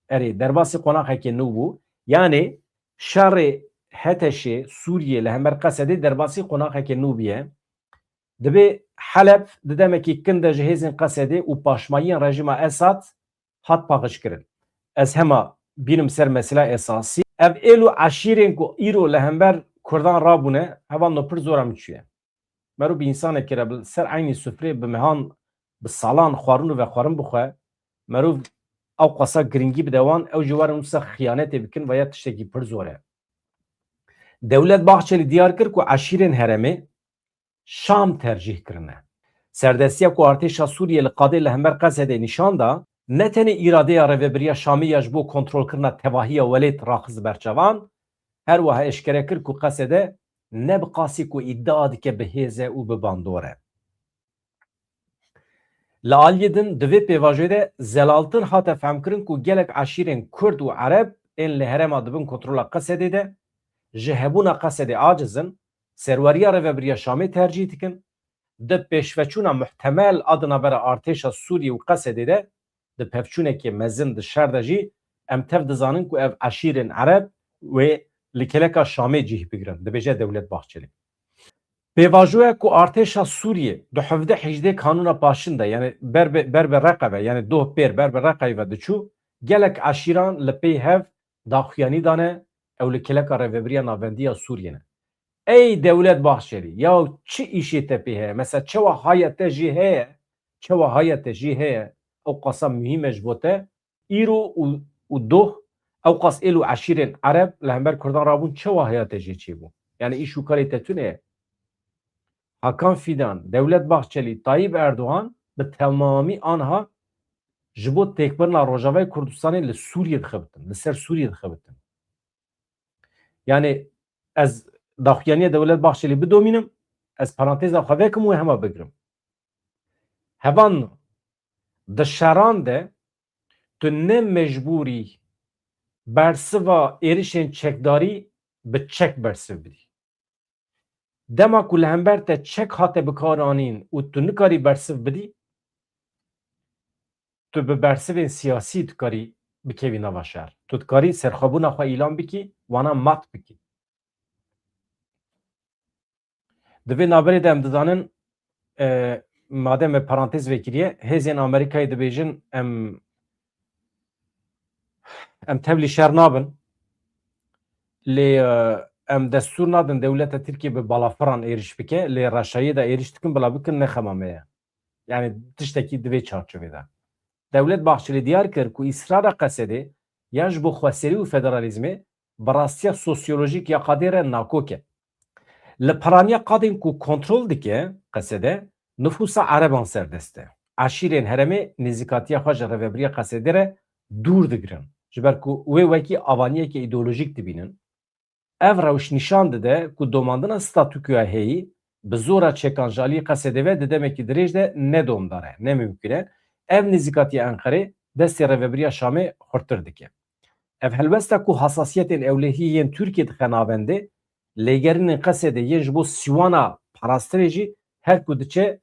erê, derbasî qonaxekê nû bû. Yanê şerê HTŞê Sûriyê li hember Qesedê derbasî qonaxekê nû bûye. Dibê Heleb di demekî kin de ji hêzên Qesedê û paşmayiyên rejîma Esad hat paqijkirin. Ez hema bînim ser mesela esasî. Ev êl û eşîrên ku îro li hember Kurdan rabûne, hevalno pir zora min çûye. Mero bi însanekî re bi ser eynî sufrê bi mehan, bi salan xwarin û vexwarin bixwe, mero ew qasa giringî bide wan, ew jî werin wisa xiyanetê bikin ve ya tiştekî pir zor e. Dewlet Bahçelî diyar kir ku eşîrên herêmê Şam tercîh kirine. Serdestiya ku artêşa Sûriyê li qadê li hember Qesedê nîşan da, ne tenê îradeya rêvebiriya Şamê ya ji bo kontrolkirina tevahiya welêt raxist ber çavan, her wiha eşkere kir ku Qesede ne bi qasî ku îdia dike bi hêz e û bi bandor e. Li aliyê din di vê pêvajoyê de zelaltir hate fehmkirin ku gelek eşîrên Kurd û Ereb ên li herêma di bin kontrola Qesedê de ji hebûna Qesedê aciz in, serweriya rêvebiriya Şamê tercîh dikin. Di pêşveçûna muhtemel a di navbera artêşa Sûriyê û Qesedê de, di pevçûnekê mezin di şer de jî em tev dizanin ku ev eşîrên Ereb wê li keleka Şamê cih bigrin, dibêje Dewlet Bahçelî. Pêvajoya ku artêşa Sûriyê di hevdeh hejdeh kanûna paşin de, yani ber bi, ber bi Reqebe, yani doh pêr ber bi Reqebe diçû, gelek eşîran li pey hev daxuyanî dane, ew li keleka rêvebiriya navendî ya Sûriyê ne. Ey Dewlet Bahçelî, ya çi îşê te pê heye? Mesela çewa haya te jê heye? Çewa haya te jê heye? Ew qasa muhîm e ji bo te? Îro û, û doh, ew qas êl û eşîrên Ereb li hember Kurdan rabûn, çewa haya te jê çêbû? Yani îş û karê te tune ye. Hakan Fidan, Dewlet Bahçelî, Tayyip Erdogan bi temamî anha ji bo têkbirina Rojavayê Kurdistanê li Sûriyê dixebitin, li ser Sûriyê dixebitin. Yani ez daxuyaniya Dewlet Bahçelî bidomînim, ez parantêza xwe vekim û hema bigirim. Hevan di şeran de tu ne mecbûrî bersiva êrişên çekdarî bi çek bersiv bidî. Dema ku li hember te çek hate bikaranîn û tu nikarî bersiv bidî, tu bi bersivên siyasî dikarî bikevî nava şer. Tu dikarî serxwebûna xwe îlan bikî, wana mat bikî. Di vê navberê de em dizanin, e, madem me parantez vekiriye, hêzên Amerîkayê dibêjin em, em tevlî şer nabin, lê, e, em destûr nadin dewleta Tirkiye bi balafiran êriş bike, lê reşayê de êriş dikin, bila bikin ne xema me ye. Yani tiştekî di vê çarçovê de. Dewlet Bahçelî diyar kir ku îsrara Qesedê ya ji bo xweserî û federalîzmê bi rastiya sosyolojîk ya qadê re nakok e. Li piraniya qadên ku kontrol dike Qesede, nifûsa Ereban serdest e. Eşîrên herêmê nêzîkatiya xwe ji rêvebiriya Qesedê re dûr digirin. Ji ber ku wê wekî avaniyeke îdeolojîk dibînin. Ev rewş nîşan dide ku domandina statûkoya heyî bi zora çekan ji alî Qesedê ve di demekî dirêj de ne domdar e, ne mimkûn e. Ev nêzîkatiya Enqerê destê rêvebiriya Şamê xurttir dike. Ev helwesta ku hasasiyetên ewlehî yên Tirkiyê dixe navendê, lêgerînên Qesedê yên ji bo sîwana parastinê jî her ku diçe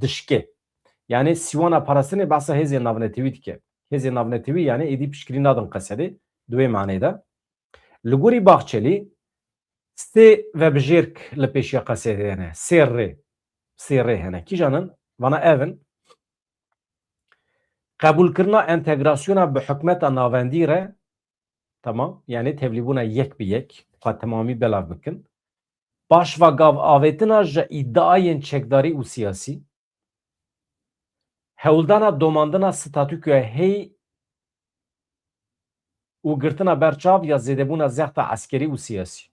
dişke. Yani sîwana parastinê behsa hêzên navnetewî dike. Hêzên navnetewî yani êdî piştgirî nadin Qesedê di wê manê de. Li gorî Bahçelî sê vebijêrk li pêşiya Qesedê hene, sê rê, sê rê hene. Kîjan in? Vana ev in. Qebûlkirina entegrasyona bi hikûmeta navendî re, tamam, yani tevlîbûna yek bi yek, xwe temamî belav bikin. Paşva gav avêtina ji îdiayên çekdarî û siyasî, hewldana domandina statûkoya heyî û girtina berçav ya zêdebûna zexta eskerî û siyasî.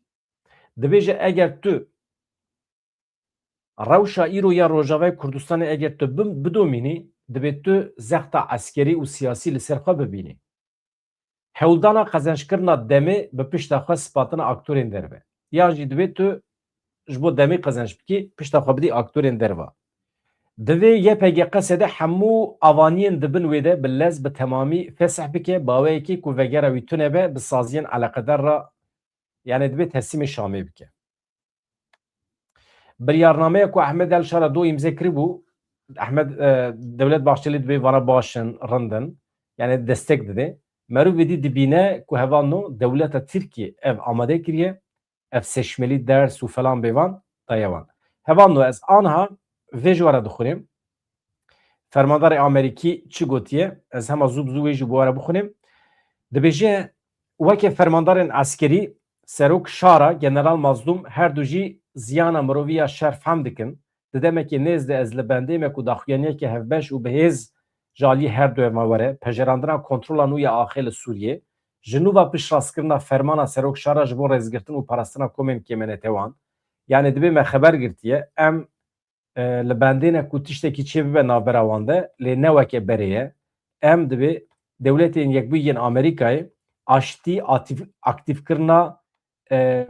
Dibêje eger tu rewşa îro ya Rojavayê Kurdistanê eger tu bim-, bidomînî, dibê tu zexta eskerî û siyasî li ser xwe bibînî. Hewldana qezençkirina demê bi pişta xwe spatina aktorên derve. Ya jî divê tu ji bo demê qezenç bikî, pişta xwe bidî aktorên derva. Divê Y P G Qesede hemû avaniyên di bin wê de bi lez bi temamî fesih bike, baweyekê ku vegera wî tune be, bi saziyên eleqedar re, yani divê teslîmê Şamê bike. Biryarnameya ku Ehmed El Şara do îmze kiribû, Ehmed, e, Dewlet Bahçelî dibê vana baş in, rind in, yani destek dide. Merov êdî dibîne ku hevalno dewleta Tirkiyê ev amade kiriye, ev seçmelî ders û falan bêvan daye wan. Hevalno ez anha vê ji we re dixwînim. Fermandarê Amerîkî çi gotiye? Ez hema zû bi zû wê jî bi we re bixwînim. Dibêje, weke fermandarên eskerî, serok şara, General Mazlûm, her du jî ziyana mirovî ya şer fehm dikin. Di demekê nêz de ez li bendê me ku daxuyaniyeke hevbeş û bi hêz ji aliyê her du eva were, pejerandina kontrola nû ya axê li Sûriyê, ji nû ve piştrastkirina fermana serok şara ji bo rêzgirtin û parastina komên kêmenete wan. Yani dibê me xeber girtiye, em, e, li bendê ne ku tiştekî çê bibe navbera wan de, lê ne weke berê ye. Em dibê Dewletên Yekbûyî yên Amerîkayê aştî atîf-, aktîfkirina, e,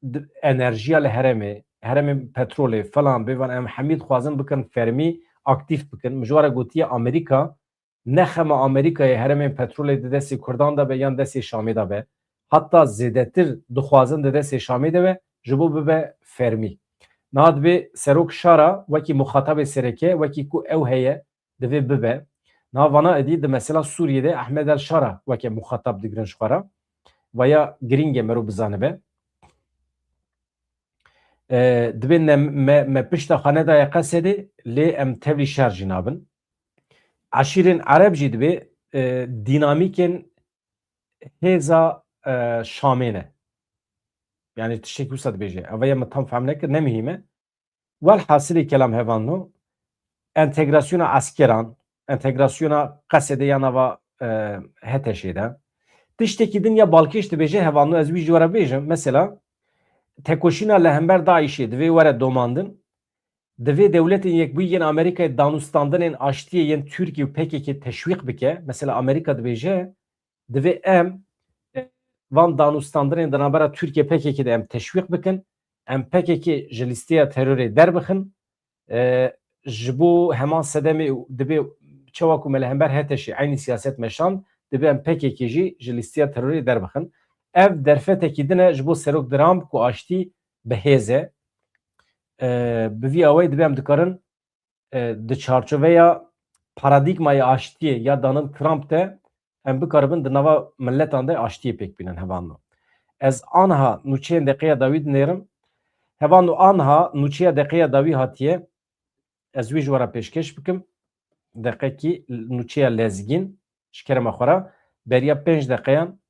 d-, enerjiya li herêmê, herêmên petrolê falan bêvan em hemî dixwazin bikin fermî aktîf bikin. Min ji we re gotiye Amerîka ne xema Amerîkayê herêmên petrolê di destê Kurdan de be yan destê Şamê de be. Hatta zêdetir dixwazin di destê Şamê de be, ji bo bibe fermî. Niha dibê serok şara wekî muxatabê sereke, wekî ku ew heye, divê bibe. Niha vana êdî di mesela Sûriyê de Ehmed El Şara weke muxatab digirin ji xwe re. Vaya girîng e merov bizanibe. E, dibê ne, me, me pişta xwe nedaye Qesedê, lê em tevlî şer jî nabin. Eşîrên Ereb jî dibê, e, dînamîkên hêza, e, Şamê ne. Yani tiştekî wisa dibêje. Ev ya min tam fehm nekir, ne muhîm e. Welhasilê kelam hevalno, entegrasyona eskeran, entegrasyona Qesedê ya nava, e, HTŞ'ê de. Tiştekî din ya balkêş dibêje hevalno, ez wî ji we re bêjim. Mesela, tekoşîna li hember DAIŞ'ê divê were domandin. Divê Dewletên Yekbûyî yên Amerîkayê danûstandinên aştiyê yên Tirkiye û P K K teşwîq bike. Mesela Amerîka dibêje, divê em, e, van danûstandinên di navbera Tirkiye P K K de em teşwîq bikin, em P K K ji lîsteya terorê derbixin. E, ji bo heman sedemê û dibê çawa ku me li hember HTŞ'ê eynî siyaset meşand, dibê em P K K jî ji lîsteya terorê derbixin. Ev derfetekî din e ji bo Serok Trump ku aştî bi hêz e. E, bi vî awayî dibê em dikarin, e, di çarçoveya paradîgmayê aştiyê ya Donald Trump de em bikaribin di nava miletan de aştiyê pêk bînin hevalno. Ez anha nûçeyên deqeya dawî dinêrim. Hevalno anha nûçeya deqeya dawî hatiye. Ez wî ji we re pêşkêş bikim. Deqekî nûçeya lezgîn, ji kerema xwe re, beriya pênc deqeyan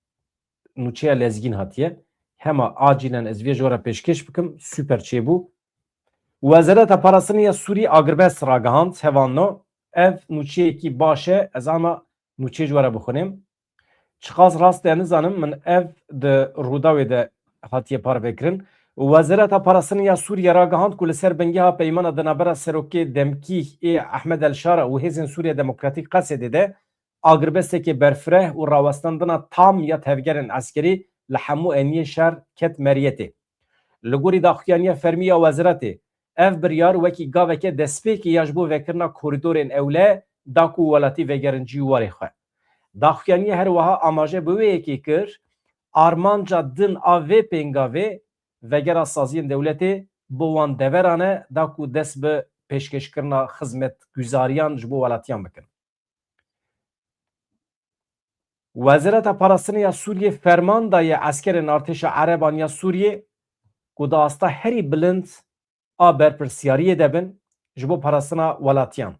nûçeya lezgîn hatiye. Hema acîlen ez vê ji we re pêşkêş bikim, super çêbû. Wezareta Parastinê ya Sûriyê agirbest ragihand, hevalno. Ev nûçeyekî baş e, ez ama nûçeyê ji we re bixwînim. Çiqas rast e nizanim, min ev di Rûdawê de hatiye parvekirin. Wezareta Parastinê ya Sûriyê ragihand ku li ser bingeha peymana di navbera serokê demkî ê Ehmed El Şara û Hêzên Sûriya Demokratîk Qesedê de agirbesteke berfireh û rawestandina tam ya tevgerên eskerî li hemû eniyên şer ket meriyetê. Li gorî daxuyaniya fermî ya weziretê, ev biryar wekî gaveke destpêkê ya ji bo vekirina korîdorên ewle da ku welatî vegerin cî warê xwe. Daxuyaniyê her wiha amaje bi wê yekê kir, armanca din a vê pêngavê vegera saziyên dewletê bo wan deveran e da ku dest bi pêşkêşkirina xizmetguzariyan ji bo welatiyan bikin. Wezareta Parastinê ya Sûriyê ferman daye eskerên artêşa Ereban ya Sûriyê ku di asta herî bilind a berpirsiyariyê de bin ji bo parastina welatiyan,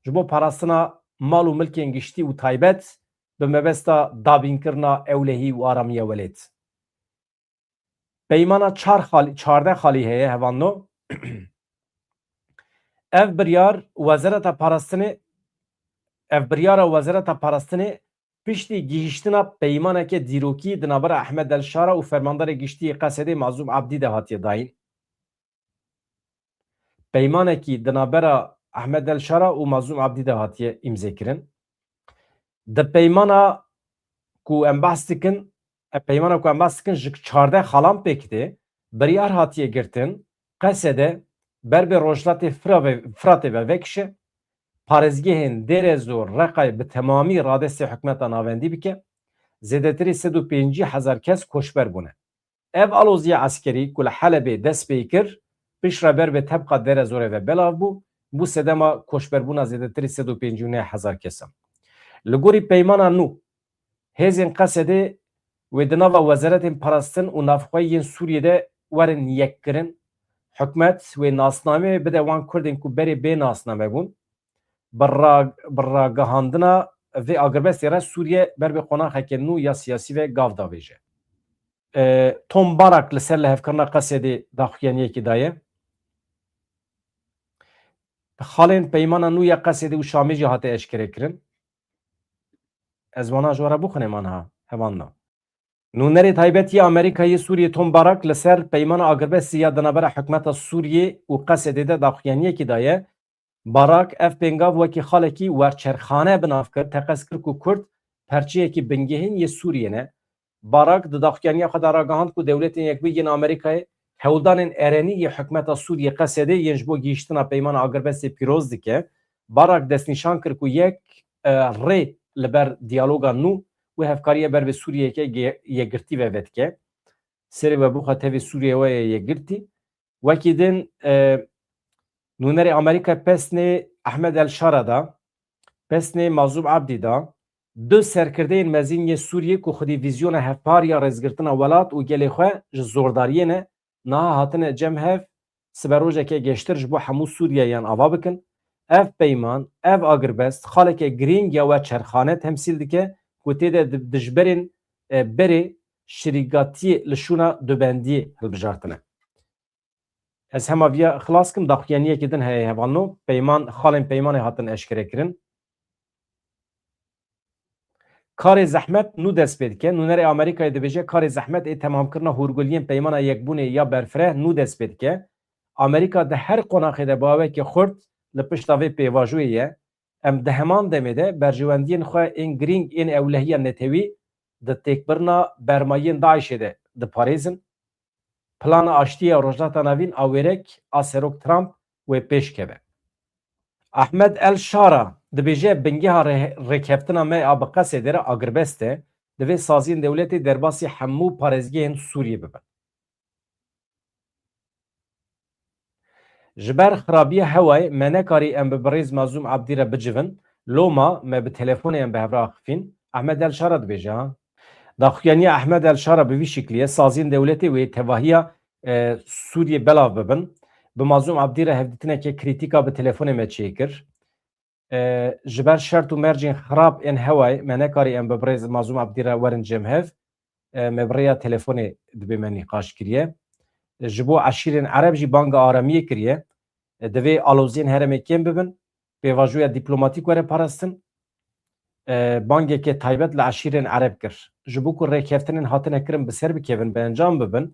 ji bo parastina mal û milkên giştî û taybet bi mebesta dabînkirina ewlehî û aramiya welêt. Peymana çar xalî, çardeh xalî heye, hevalno. Ev biryar Wezareta Parastinê, ev biryara Wezareta Parastinê piştî gihîştina peymaneke dîrokî di navbera Ehmed El Şara û Fermandarê Giştî yê Qesedê Mazlûm Abdî de hatiye dayîn. Peymanekî di navbera Ehmed El Şara û Mazlûm Abdî de hatiye îmzekirin. Di peymana ku em behs dikin, e, peymana ku em behs dikin ji çardeh xalan pêk tê, biryar hatiye girtin, Qesede ber bi Rojhilatê Fira ve-, Firatê ve vekişe, parêzgehên Dêrezor, Reqayê bi temamî radestê hikûmeta navendî bike, zêdetirî sed û pêncî hezar kes koçber bûne. Ev aloziya eskerî ku li Helebê dest pê kir, piştre ber bi tebqa Dêrezorê ve belav bû, bû sedema koçberbûna zêdetirî sed û pêncî û neh hezar kesan. Li gorî peymana nû, hêzên Qesedê wê di nava wezaretên parastin û navxweyî yên Sûriyê de werin yekkirin. Hikûmet wê nasnameyê bide wan Kurdên ku berê bê nasname bûn. Bi ra-, bi ragihandina vê agirbestê re Sûriye ber bi qonaxeke nû ya siyasî ve gav davêje. E, Tom Barak li ser lihevkirina Qesedê daxuyaniyekî daye. Xalên peymana nû ya Qesedê û Şamê jî hate eşkerekirin. Ez wana ji we re bixwînim anha, hevalno. Nûnerê taybet yê Amerîkayê yê Sûriyê Tom Barak li ser peymana agirbestê ya di navbera hikûmeta Sûriyê û Qesedê de daxuyaniyekî daye. Barak ev pêngav wekî xalekî werçerxane bi nav kir, teqez kir ku Kurd perçeyekî bingehîn yê Sûriyê ne. Barak di daxuyaniya xwe de ragihand ku Dewletên Yekbûyî yên Amerîkayê hewldanên erenî yê hikûmeta Sûriyê Qesedê yên ji bo gihîştina peymana agirbestê pîroz dike. Barak destnîşan kir ku yek, e, rê li ber diyaloga nû û hevkariya ber bi Sûriyeyeke ge-, yekgirtî ve vedike. Serê we bixwe tevî Sûriye we ye yekgirtî. Wekî din, e, nûnerê Amerîka pesnê Ehmed El Şara da, pesnê Mazlûm Abdî da, du serkirdeyên mezin yê Sûriyê ku xwedî vîzyona hevpar ya rêzgirtina welat û gelê xwe ji zordariyê ne, niha hatine cem hev, siberojeke geştir ji bo hemû Sûriyeyan ava bikin. Ev peyman, ev agirbest, xaleke girîng ya we çerxane temsîl dike ku tê de di-, dijberên, e, berê şirîgatiyê li şûna dubendiyê hilbijartine. Ez hema viya xilas kim, daxuyaniyekê din heye hevalno, peyman, xalên peymanê hatin eşkerekirin. Karê zehmet nû dest pê dike. Nûnerê Amerîkayê dibêje, karê zehmet ê temamkirina hûrguliyên Peymana Yekbûnê ya berfireh nû dest pê dike. Amerîka di her qonaxê de bi awekî xurt li pişta vê pêvajoyê ye. Em di heman demê de berjewendiyên xwe ên girîng ên ewlehiya netewî di têkbirina bermayiyên DAIŞê de diparêzin. Plana aştiyê ya Rojhilata Navîn a wêrek a Serok Trump wê pêş keve. Ahmed El Şara dibêje, bingeha rê-, rêkeftina me a bi Qesedê re agirbest e, divê saziyên dewletê derbasî hemû parêzgehên Sûriyê bibin. Ji ber xirabiya hewayê me nekarî em bi birêz Mazlûm Abdî re bicivin, loma me bi telefonê em bi hev re axifîn. Ahmed El Şara dibêje, ha. Daxuyaniya Ahmed El Şara bi vî şiklî ye, saziyên dewletê wê tevahiya, e, Sûriyê belav bibin. Bi Mazlûm Abdî re hevdîtineke krîtîk a bi telefonê me çêkir. E, ji ber şert û mercên xirab ên hewayê me nekarî em bi birêz Mazlûm Abdî re werin cem hev. E, me bi rêya telefonê dibê me nîqaş kiriye. E, ji bo eşîrên Ereb jî banga aramiyê kiriye. E, divê aloziyên herêmê kêm bibin, pêvajoya dîplomatîk were parastin. E, bangeke taybet li eşîrên Ereb kir. Ji bo ku rêkeftinên hatine kirin bi ser bikevin, bi encam bibin,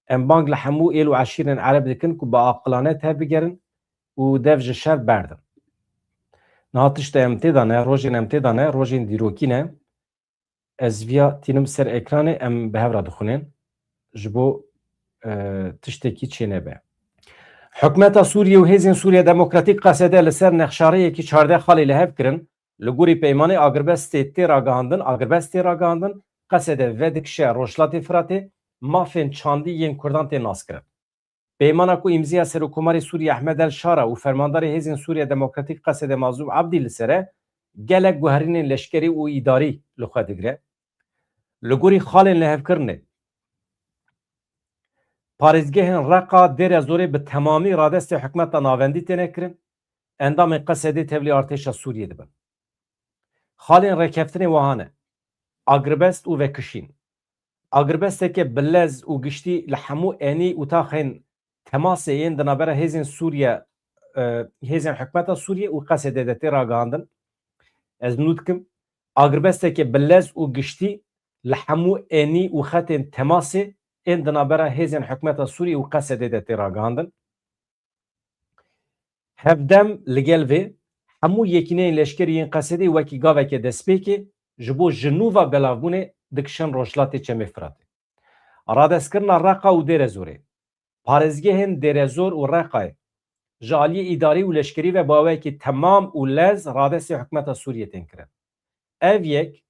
em bang li hemû êl û eşîrên Ereb dikin ku bi aqilane tevbigerin û dev ji şer berdin. Niha tişta em tê de ne, rojên em tê de ne, rojên dîrokî ne. Ez viya tînim ser ekranê, em bi hev re dixwînin. Ji bo, e, tiştekî çênebe. Hikûmeta Sûriyê û Hêzên Sûriya Demokratîk, Qesede, li ser nexşareyekî çardeh xalî li hev kirin. Li gorî peymanê agirbestê tê ragihandin, agirbest tê ragihandin, Qesede vedikişe Rojhilatê Firatê, mafên çandî yên Kurdan tê naskirin. Peymana ku îmzeya Serokkomarê Sûriyê Ehmed El Şara û Fermandarê Hêzên Sûriya Demokratîk Qesede Mazlûm Abdî li ser e, gelek guherînên leşkerî û îdarî li xwe digire. Li gorî xalên lihevkirinê, parêzgehên Reqa, Dêrezorê bi temamî radestê hikûmeta navendî têne kirin, endamên Qesedê tevlî artêşa Sûriyê dibin. Xalên rêkeftinê wiha ne: agirbest û vekişîn. Agirbesteke bi lez û giştî li hemû enî û taxên temasê yên di navbera hêzên Sûriye, e, hêzên hikûmeta Sûriye û Qesedê de tê ragihandin. Ez nû dikim, agirbesteke bi lez û giştî li hemû enî û xetên temasê ên di navbera hêzên hikûmeta Sûriye û Qesedê de tê ragihandin. Hevdem li gel vê, hemû yekîneyên leşkerî yên Qesedê wekî gaveke destpêkê ji bo ji nû ve belavbûnê dikişin rojhilatê Çemê Firatê. Radestkirina Reqa û Dêrezorê. Parêzgehên Dêrezor û Reqayê ji aliyê îdarî û leşkerî ve bi awayekî temam û lez radestê hikûmeta Sûriyê tên kirin. Ev yek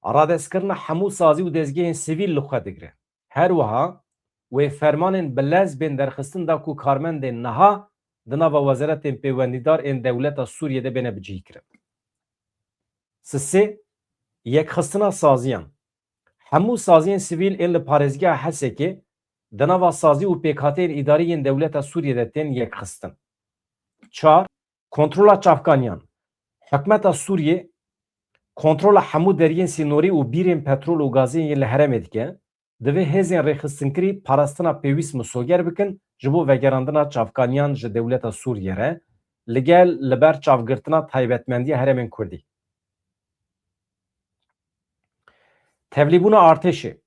radestkirina hemû sazî û dezgehên sivîl li xwe digire. Her wiha wê fermanên bi lez bên derxistin da ku karmendên niha di nava wezaretên pêwendîdar ên dewleta Sûriyê de bêne bicihîkirin. Sisê, yekxistina saziyan. Hemû saziyên sivîl ên li parêzgeha Hesekê di nava sazî û pêkhateyên îdarî yên dewleta Sûriyê de tên yekxistin. Çar, kontrola çavkaniyan. Hikûmeta Sûriyê kontrola hemû deriyên sînorî û bîrên petrol û gazê yên li herêmê dike. Divê hêzên rêxistinkirî parastina pêwîst misoger bikin ji bo vegerandina çavkaniyan ji dewleta Sûriyê re, li gel li ber çavgirtina taybetmendiya herêmên Kurdî. Tevlîbûna artêşê.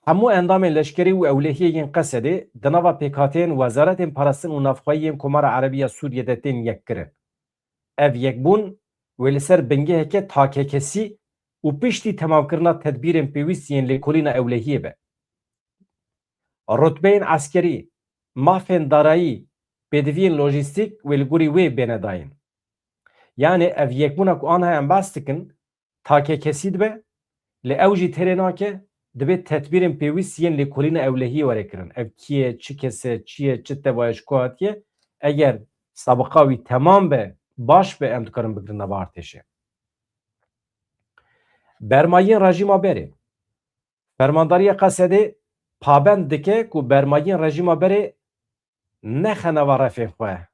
Hemû endamên leşkerî û ewlehiyê yên Qesedê di nava pêkhateyên Wezaretên Parastin û Navxweyî yên Komara Erebî ya Sûriyê de tên yekkirin. Ev yekbûn wê li ser bingeheke takekesî û piştî temamkirina tedbîrên pêwîst yên lêkolîna ewlehiyê be. Rutbeyên eskerî, mafên darayî, pêdiviyên lojîstîk wê li gorî wê bêne dayîn. Yanê ev yekbûna ku aniha em behs dikin, takekesî dibe, lê ew jî têrê nake, divê tedbîrên pêwîst yên lêkolîna ewlehiyê were kirin. Ev kî ye, çi kes e, çi ye, çi teva ye, ji ku hatiye, eger sabiqa wî temam be, baş be, em dikarin bigrin nava artêşê. Bermayiyên rejîma berê. Fermandariya Qesedê pabend dike ku bermayiyên rejîma berê nexe nava refên xwe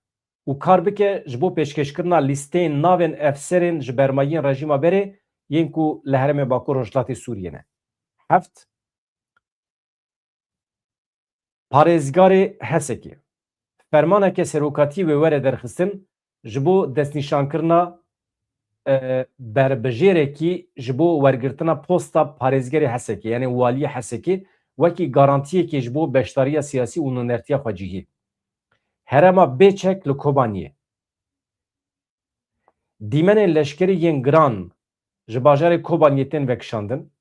û kar bike ji bo pêşkêşkirina lîsteyên navên efserên ji bermayiyên rejîma berê yên ku li herêmê Bakur Rojhilatê Sûriyê ne. Heft, parêzgarê Hesekê. Fermaneke serokatî wê were derxistin ji bo destnîşankirina, e, berbijêrekî ji bo wergirtina posta parêzgerê Hesekê, yanê waliyê Hesekê, wekî garantiyekê ji bo beşdariya siyasî û nûnertiya xwecihî. Herêma bê çek li Kobaniyê. Dîmenên leşkerî yên giran ji bajarê Kobaniyê tên vekişandin.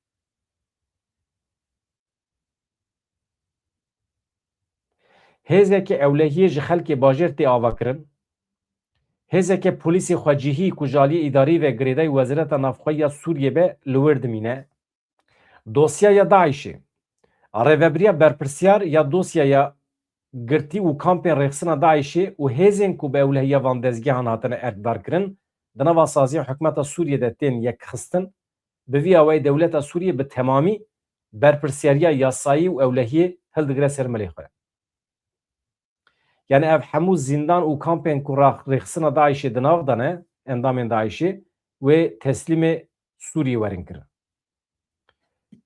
Hêzeke ewlehiyê ji xelkê bajêr tê avakirin. Hêzeke polîsê xwecihî ku ji aliyê îdarî ve girêdayî Wezareta Navxwe ya Sûriyê be li wir dimîne. Dosyaya DAIŞê. Rêvebiriya berpirsiyar ya dosyaya girtî û kampên rêxistina DAIŞê û hêzên ku bi ewlehiya van dezgehan hatine erkdarkirin, di nava saziya hikûmeta Sûriyê de tên yekxistin, bi vî awayî dewleta Sûriyê bi temamî berpirsiyariya yasayî û ewlehiyê hildigire ser milê xwe. Yani ev hemû zîndan û kampên ku ra-, rêxistina DAIŞê di nav de ne, endamên DAIŞê, wê teslîmê Sûriyê werin kirin.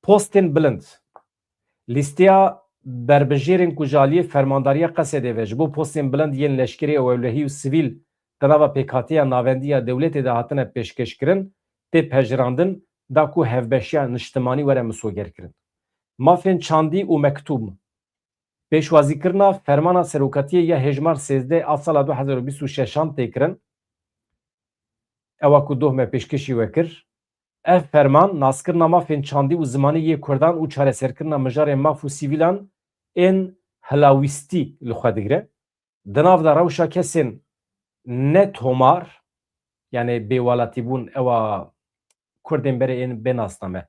Postên bilind. Lîsteya berbijêrên ku ji aliyê Fermandariya Qesedê ve ji bo postên bilind yên leşkerî û ewlehî û sivîl di nava pêkhatiya navendî ya dewletê de hatine pêşkêşkirin, tê pejirandin, da ku hevbeşiya niştimanî were misogerkirin. Mafên çandî û mektûb. Pêşwazîkirina fermana serokatiyê ya hêjmar sêzdeh a sala du hezar û bîst û şeşan tê kirin. Ewa ku doh me pêşkêşî we kir. Ev ferman, naskirina mafên çandî û zimanî yê Kurdan û çareserkirina mijarê maf û sivîlan ên hilawîstî li xwe digire. Di nav de rewşa kesên ne tomar, yani bêwelatîbûn, ewa Kurdên berê ên bê nasname.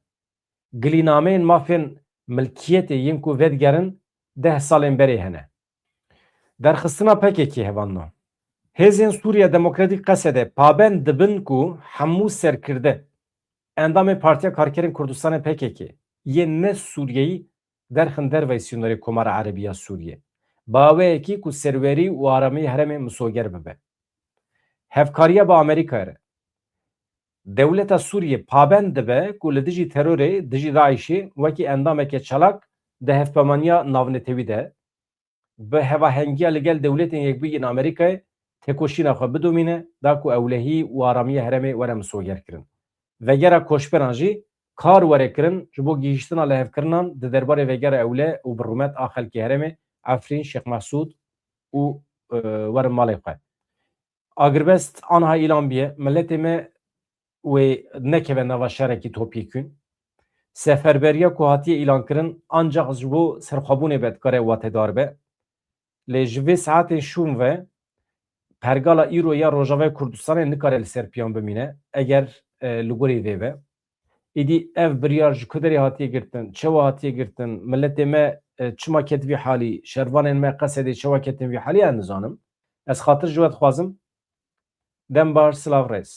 Gilînameyên mafên milkiyetê yên ku vedigerin deh salên berê hene. Derxistina P K K hevanno. Hêzên Sûriya Demokratîk Qesedê pabend dibin ku hemû serkirde, endamê Partiya Karkerên Kurdistanê P K K, yên ne Sûriyeyî derxin derveyî sînorê Komara Erebî ya Sûriyê. Bi awayekî ku serwerî û aramiyê herêmê misoger bibe. Hevkariya bi Amerîkayê re. Dewleta Sûriyê pabend dibe ku li dijî terorê, dijî DAIŞê wekî endameke çalak di hevpeyvaniya navnetewî de, bi hevahengiya li gel Dewletên Yekbûyî yên Amerîkayê têkoşîna xwe bidomîne, da ku ewlehî û aramiya herêmê were misogerkirin. Vegera koçberan jî kar were kirin ji bo gihîştina lihevkirinan di derbarê vegera ewle û bi rûmet a xelkê herêmê Efrîn, Şêx Mesûd û, e, werin malê xwe. Agirbest anha îlan bûye, miletê me wê nekeve nava şerekî topyekûn. Seferberiya ku hatiye îlankirin ancax ji bo serxwebûnê be dikare watedar be. Lê ji vê saetên şûn ve pergala îro ya Rojavayê Kurdistanê nikare li ser piyan bimîne, eger, e, li gorî vê be. Îdî ev biryar ji ku derê hatiye girtin, çawa hatiye girtin, miletê me, e, çima ket vî halî, şervanên me Qesedê çawa ketin vî halî, ez nizanim. Ez xatir ji we dixwazim. Dem baş, silav, rêz.